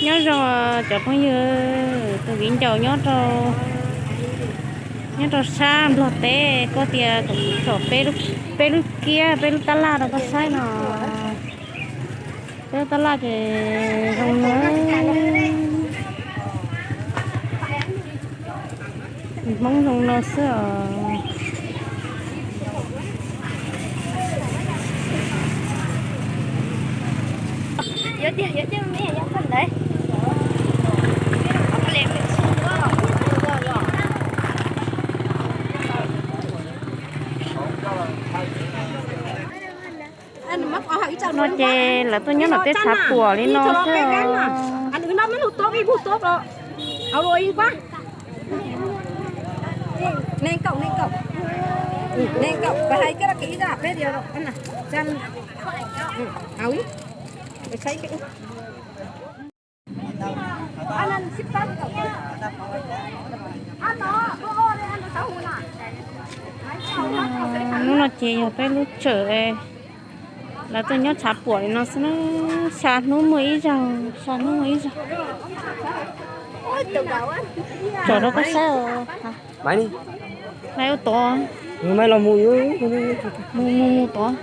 Nyob zoo cov phooj ywg, tus viv ncaus nyob rau, nyob rau sab Nplog teb, koj tias kom kuv tsom peb lub kiab, peb lub tab laj rau koj saib no. Peb lub tab laj ces zoo no, Hmoob zoo no xwb os. No ces lawv tuaj nyob nram tej tshav puam li no xwb os. Hnub no ces yog peb lub tsawm, lawv tuaj nyob tshav puam li no xwb na. Xya hnub muaj ib zaug, xya hnub muaj ib zaug. Tsom rau koj saib os. Maiv ua tod, mus mus mus tod.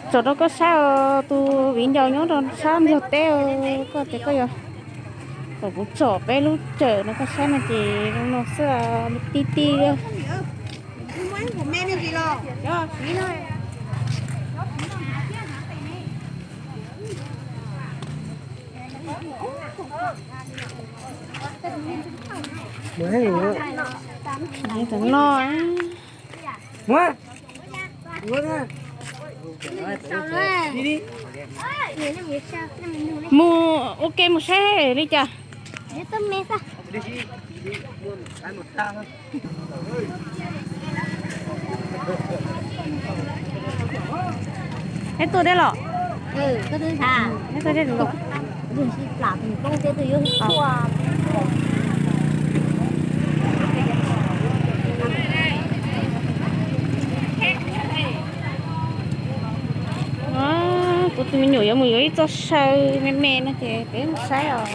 Tsom rau koj saib os, tus viv ncaus nyob rau sab Nplog teb, koj tias koj yuav kom kuv tsom peb lub tsawm no koj saib no ces zoo no xwb, ti ti. No, mus ua ke mus saib li cas. Neb tuaj deb los? Neb tuaj deb los? Kuv tus me nyuam yuav mus yuav ib txoj saw me me no ces peb mus saib os.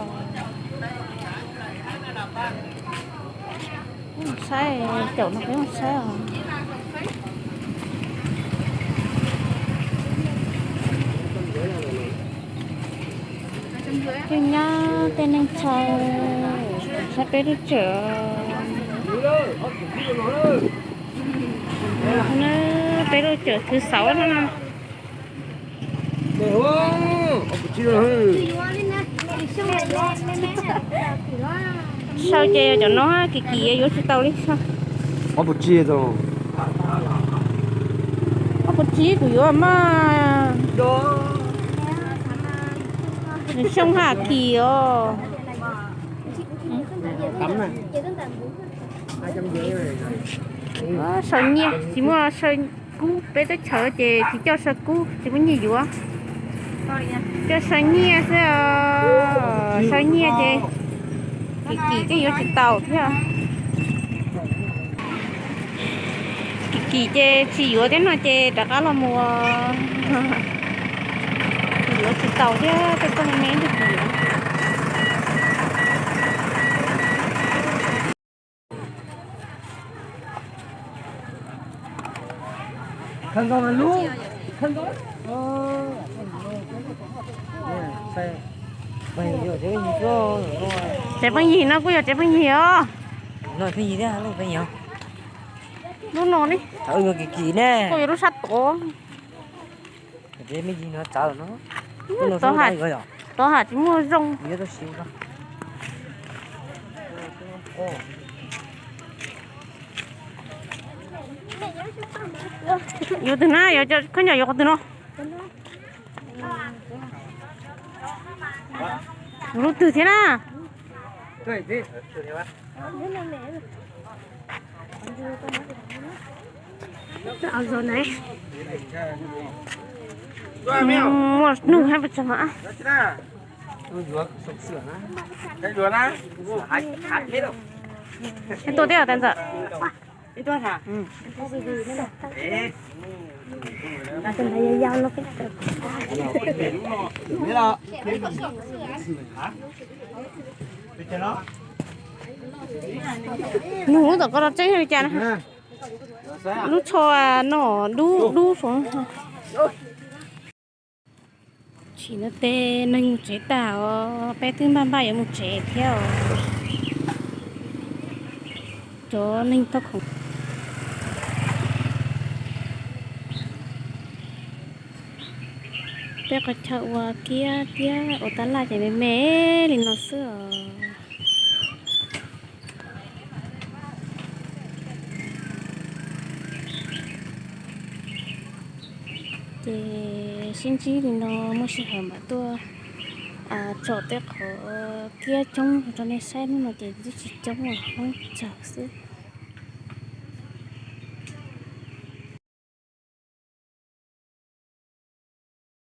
Peb mus saib, caum no peb mus saib os. Tej nyab tej neeg txhawj saib peb lub tsawm. Peb lub tsawm thwv xauv no. Saw ces yog cov no kim kim yuav tsis tau li saw. Ob puas tsib, ob puas tsib kuv yuav mas. Nws xyoo haj kim os. Saw nyiaj tsis muaj saw kub, peb teb chaws ces tsis coj saw kub tsis muaj nyiaj yuav. Coj saw nyiaj xwb os, saw nyiaj ces kim kim ces yuav tsis taus thiab. Kim kim ces tsis yuav thiab no ces rov qab los mus. Yuav tsis taus thiab tej txoj me me. Tsev pheej yig no kuj yog tsev pheej yig os. Lub no ne, kuj yog lub sab tod. Tod ham tsis muaj zoo. Yuav twg na, khaub ncaws yuav qhov twg no? Yuav lub twg thiab na? Muaj nug hab pes tsawg mas. Tus twg os tais ntxawm? Nug tom ko los tseeb li cas na. Lub tsho no dub dub saud. Tsim no tes neeg mus tsev tag os, peb twb npaj npaj yuav mus tsev thiab os. Cov neeg tau khoom, peb qhov chaw ua kiab thiab ua tab laj ces me me li no xwb os. Ces sib ntsib li no, muaj sij hawm mam tuaj tsom tej qhov kiab coob rau nej saib. Hnub no ces twb tsis coob, hoob tsawg xwb.